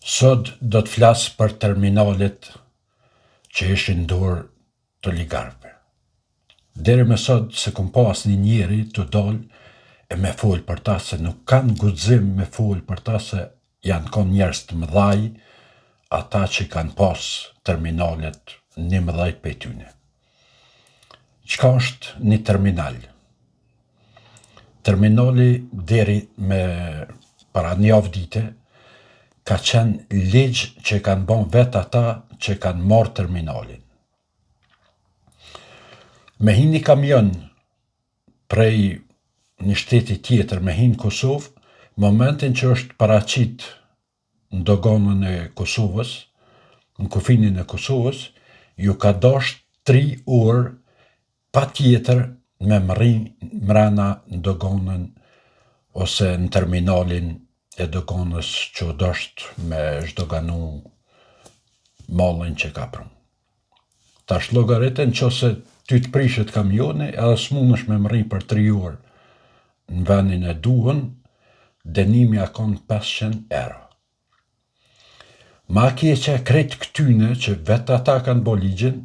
Sot do të flas për terminalet që ishin në dorë të oligarkëve. Deri më sot s'e kom pa asnjë njeri të dalë e me fol për ta se nuk kanë guxim me fol për ta se janë kon njerëz të mëdhaj ata që i kanë pas terminalet 11 prej tyne. Çka është një terminal? Terminali deri me para një javë dite ka qenë ligj që e kanë ba vetë ata që kanë marrë terminalin. Me hi një kamion prej një shteti tjetër me hi në Kosovë, momentin që është paraqit në doganën e Kosovës, në kufinin e Kosovës, ju ka dasht 3 orë patjetër me mrri mrena në doganën ose në terminalin e doganës që u dasht me zhdoganu mallin që ka pru. Tash llogarite në qoftë se ty të prishet kamioni edhe s'munësh me mrri për 3 orë në vendin e duhun, dënimi a kon 500 euro. Ma keqja e krejt këtyne që vetë ata kanë bo ligjin,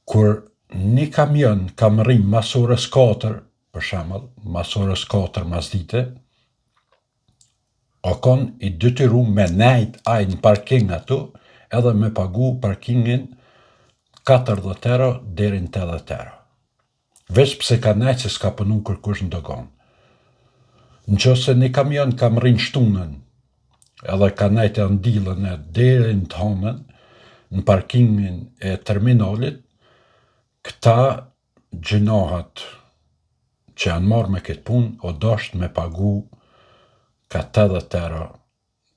kur një kamion ka mrri mas orës 4, për shembull, mas orës 4 mas dite, o kon i detyru me nejt ai në parking aty edhe me pagu parkingin 40 euro deri në 80 euro. Veç pse ka nejt se s'ka punu kërkush në doganë. Në qoftë se një kamion ka mrri në shtunën, edhe ka nejt edhe në dilën e deri në të hanën, në parkingin e terminalit, këta gjynahat që janë marrë me këtë punë, o dasht me pagu ka 80 euro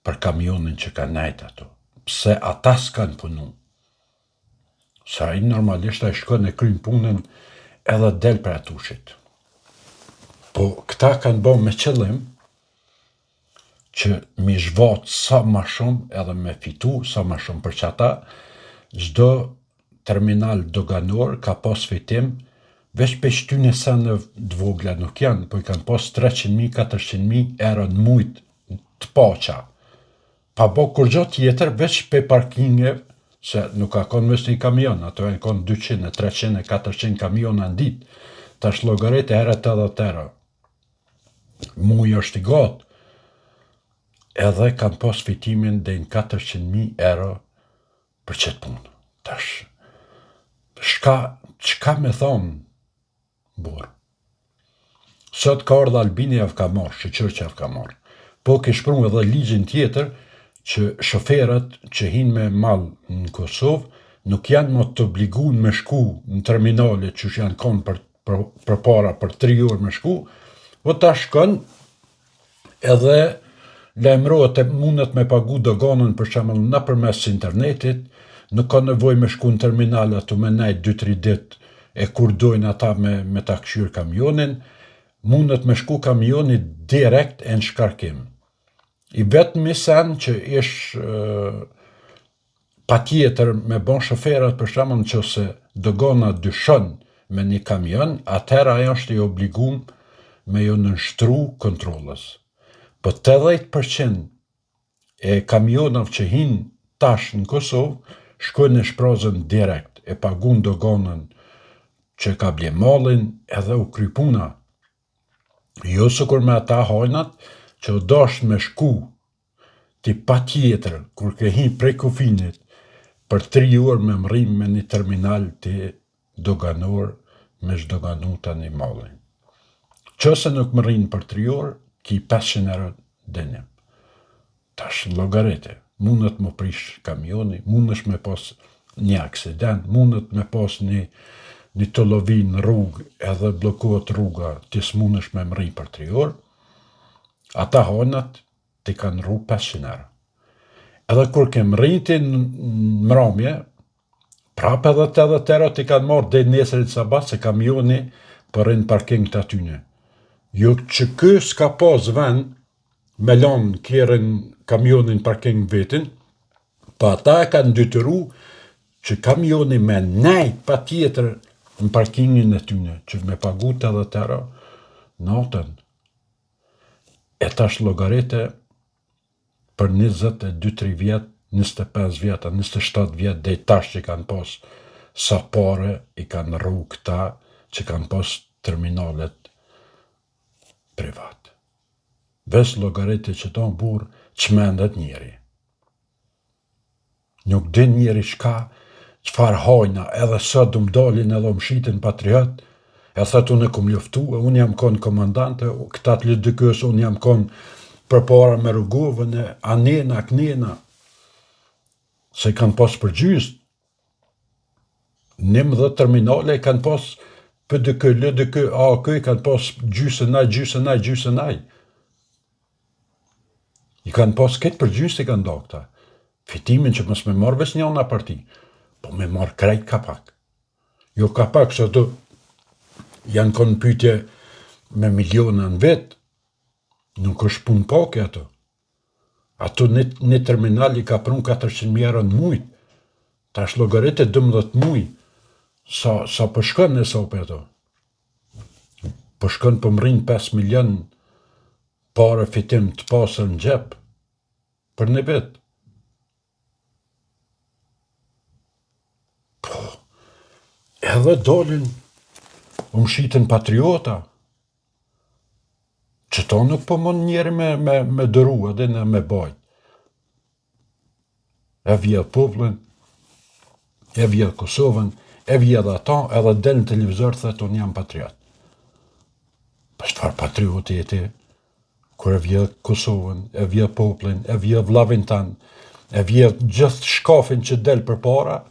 për kamionin që ka nejt ato. Pse ata s'kanë punu? Se ai normalisht ai shkon e kryn punën edhe del prej atushit. Po këta kanë bo me qëllim që mi zhvat sa ma shumë edhe me fitu sa ma shumë për që ata çdo terminal doganor ka pas fitim veç pe qëtyne sene të vogla nuk janë, po i kanë pas 300.000, 400.000 euro në mujt të paqa. Pa bo kurgjo tjetër, veç pe parkinge, se nuk ka konë veç një kamion, ato janë konë 200, 300, 400 kamiona në ditë. Tash llogarit e herë 80 euro. Muj është i gatë. Edhe kanë pas fitimin dhe në 400.000 euro për qëtë punë. Tash, shka, çka me thonë, burr. Sot ka ardhë Albini jav ka marrë, shyqyr që jav ka marrë. Po kish pru edhe ligjin tjetër që shoferat që hinë me mall në Kosovë nuk janë më të obliguar me shku në terminale që janë konë për, për, përpara për 3 orë me shku, po ta shkon edhe lajmërohet e mundet me pagu doganën për shembull nëpërmes internetit, nuk ka nevojë me shku në terminal aty me nejt 2-3 ditë e kur dojnë ata me, me ta kqyr kamionin, mundet me shku kamioni direkt e në shkarkim. I vetmi sen që ish patjetër me bon shoferat për shembull në qoftë se dogana dyshon me një kamion, atëherë ai është i obligum me ju nënshtru kontrollës. Po 80% e kamionave që hinë tash në Kosovë, shkojnë në shprazën direkt, e pagun doganën që ka ble mallin edhe u kry puna. Jo sikur me ata hajnat që u dasht me shku ti patjetër kur ke hi prej kufinit për 3 orë me mrri me një terminal ti doganor me zhdoganu tani mallin. Qëse nuk mrrin për 3 orë, ki 500 euro dënim. Tash llogarite, mundet më prish kamioni, mundesh me pas një aksident, mundet me pas një një tollovi në rrugë edhe bllokohet rruga, ti s'mundesh me mrri për 3 orë. Ata hajnat ti kanë rru 500 euro. Edhe kur ke mrri ti në mramje, prapë edhe 80 euro ti kanë marrë deri nesër në sabah se kamioni po rrin në parking të atyne. Jo që ky s'ka pas vend me lanë kerrin kamionin në parking vetin, po ata e kanë detyru që kamioni me nejt patjetër në parkingin e tyne, që me pagu 80 euro natën. E tash llogarite. Për 22 3 vjet, 25 vjet, a 27 vjet deri tash që kanë pas sa pare i kanë rru këta që kanë pas terminalet privat. Veç llogaritë që ton burr çmendet njeri. Nuk din njeri çka, çfarë hajna, edhe sot um dalin edhe um shiten patriot, e thot unë e kum luftu, e unë jam kon komandant, e këta të LDK-së unë jam kon përpara me Rugovën, e anena, knena, se i kanë pas përgjysë, 11 terminale i kanë pas PDK, LDK, AAK i kanë pas gjysën aj, gjysën aj, gjysën aj. I kanë pas këtë për gjysë i kanë do këta. Fitimin që mos me marrë veç njëna parti, po me marrë krejt ka pak. Jo ka pak, se ato janë konë pytje me miliona në vit, nuk është punë pake ato. Ato një, një terminal i ka prun 400.000 euro në mujt, tash llogaritë 12 muj, sa, sa po shkon në sopë ato. Po shkon po mrrin 5 milion pare fitim të pasër në xhep për një vit. Po, edhe dolin, u mshitën patriota, që to nuk po mund njeri me, me, me dëru edhe në me bajt. E vjedh popullin, e vjedh Kosovën, e vjedh ato, edhe del në televizor thotë unë jam patriot. Po çfarë patrioti je ti? Kur e vjedh Kosovën, e vjedh popullin, e vjedh vllavin tan, e vjedh gjithë shkafin që del përpara,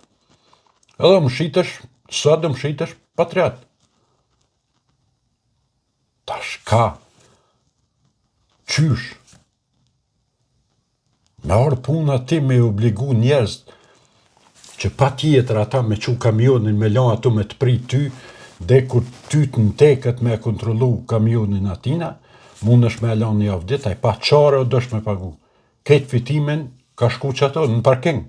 edhe më shitesh, sot më shitesh patriot. Tash ka, qysh, Me ardhë puna ti me obligu njerëz që pa tjetër ata me qu kamionin me lan ato me të prit ty, dhe kur ty të në teket me e kontrollu kamionin atina, mund është me e lan një javë ditë, ai pa qare o dosh me pagu. Këtë fitimin ka shku që ato në parking.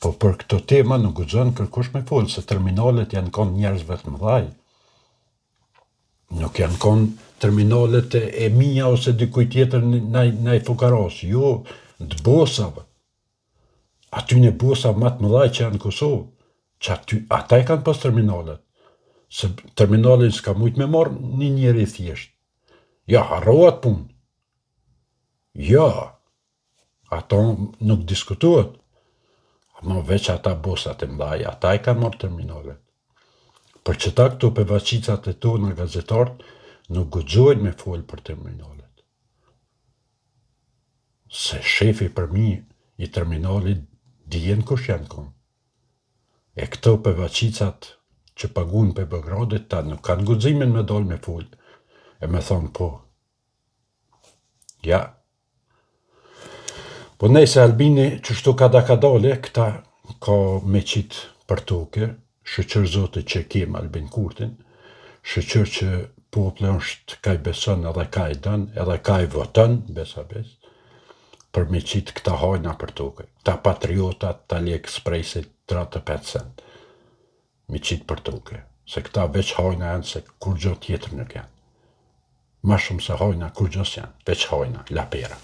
Po për këto tema nuk guxon kërkush me fol se terminalet janë kon njerëzve të mëdhaj. Nuk janë kon terminalet e mia ose dikujt tjetër naj naj fukaros, jo, të bosave. Atyne bosave ma të mëdhaj që janë në Kosovë, që aty, ata i kanë pas terminalet. Se terminalin s'ka mujt me marrë një njeri thjesht. Ja, harro atë punë. Jo, Ato nuk diskutohet. Ama veç ata bosat e mdhaj, ata i kanë marrë terminalet. Për qëta këto pevaqicat e tona gazetarët nuk guxojnë me folë për terminalet. Se shefi përmi i terminalit dijen kush janë konë. E këto pevaqicat që paguhen prej Beogradit, ta nuk kanë guximin me dalë me folë e me thonë po. Ja. Po nejse Albini qështu kada kadale, këta ka me qitë për toke, shyqyr Zotit që kem Albin Kurtin, shyqyr që populli është ka i beson edhe ka i don, edhe ka i voton, besa bes, për me qitë këta hajna për toke, këta patriotat të AliExpressit 35 cent, me qitë për toke, se këta veç hajna janë se kurgjo tjetër nuk janë. Ma shumë se hajna kurgjo s'janë, veç hajna, lapera.